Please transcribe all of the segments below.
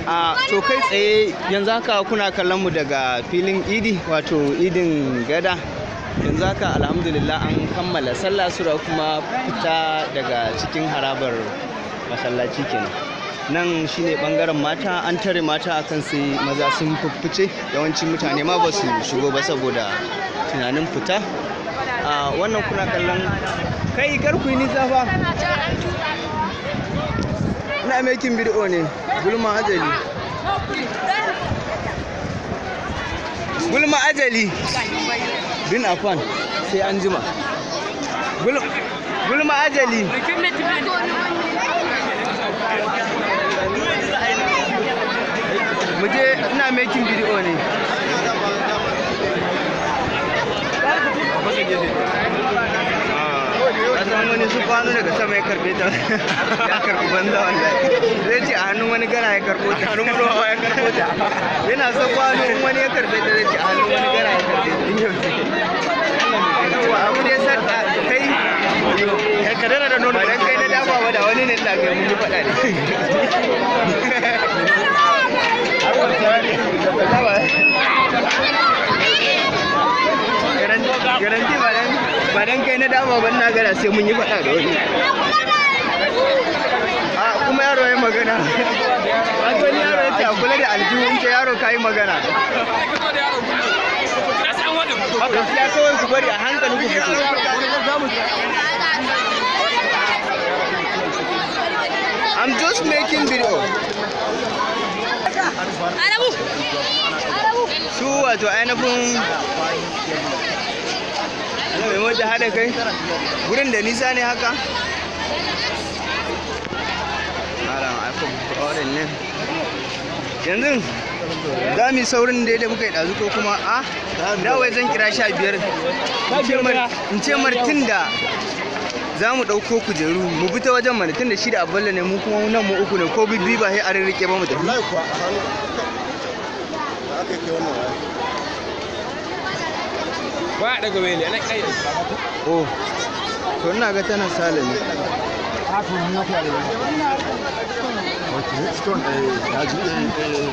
A to kai tsaye yanzu haka kuna kallon mu daga filin Idi, wato Idin Gada. Yanzu haka alhamdulillah an kammala sallah, sura kuma fita daga cikin harabar masallaci kenan. Nan shine bangaren mata, an tare mata akan sai maza sun fuffuce. Yawancin mutane ma ba su shigo ba saboda tunanin fita. A wannan kuna kallon kai, kar ku yi nisa fa. Ina making video ne. Gulma ajali, gulma ajali bin afan, sai an jima. Gulma ajali. Muje, ina making video ne. Kasan wani su kwano daga sama ya karbe ta, ya karbi banza wallahi. Zai ce a hannun wani gara ya karbo ta, hannun wani wawa ya karbo ta. Yana so kwano in wani ya karbe ta, zai ce a hannun wani gara ya karbe ta. Yawwa, abu ne sa kai Ka daina da nono. Ba dan kai na dama ba, da wani ne ta kai mun yi faɗa ne. Garanti ba dan kai na dama ba, na gara sai mun yi faɗa da wani. A kuma yaro ya magana. Wato ni yaro ya ce a kula da aljihun ce, yaro ka yi magana. Gaskiya kawai ku bari a hankali ku fito. I'm just making video. Su wato ainihin ana mai mota hada kai gurin da nisa ne haka. Malam, aka buɗe ne. Yanzu za mu yi saurin da muka yi ɗazu ko kuma a dawai zan kira 15 in ce martin da za mu ɗauko kujeru mu bi ta wajen mana, tun da shi da aballa ne, mu kuma nan mu uku ne, ko bibbi ba sai a rirriƙe ba mu tafi. Wallahi kuwa a hannu da aka kai wannan waya. Ba a daga wele ana kai. Oh, to ina ga tana sale ne. Okay, stone eh ya ji eh.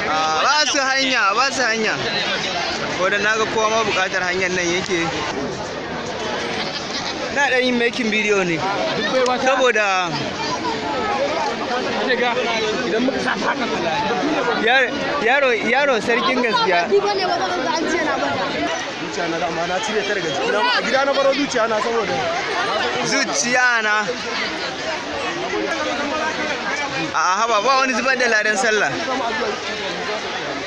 Ah, ba su hanya, ba su hanya. Ko da naga kowa ma buƙatar hanyar nan yake. Na ɗan yin making video ne saboda Idan muka sa haka yaro yaro sarkin gaskiya. Zuciya na dama na cire ta daga jikina, a gida na baro zuciya na saboda Zuciya na a haba, ba wani zubar da ladan sallah.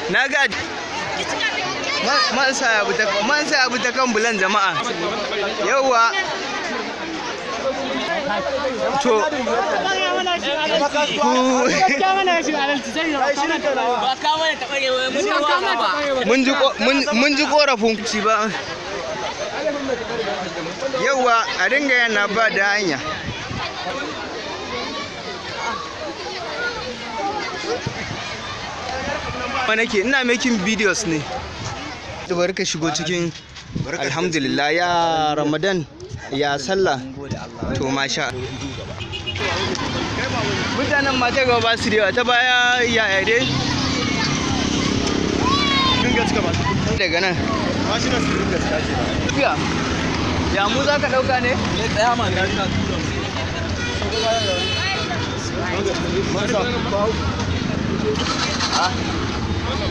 Na ga man sa abu ta, man sa abu ta kan bulan jama'a. Yauwa, to ku mun ji korafin ci ba. Yauwa, a dinga yana ba da hanya. Nake ina making videos ne. Bari ka shigo cikin. Alhamdulillah, ya Ramadan, ya sallah? To masha, mutanen mata gaba ba su da yawa, ta baya ya dai. Dinga cika masu Daga nan mashinan su dinga cika ke. Ya ya mu za ka ɗauka ne? Tsaya ma na tura.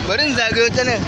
Bari in zagayo ta nan.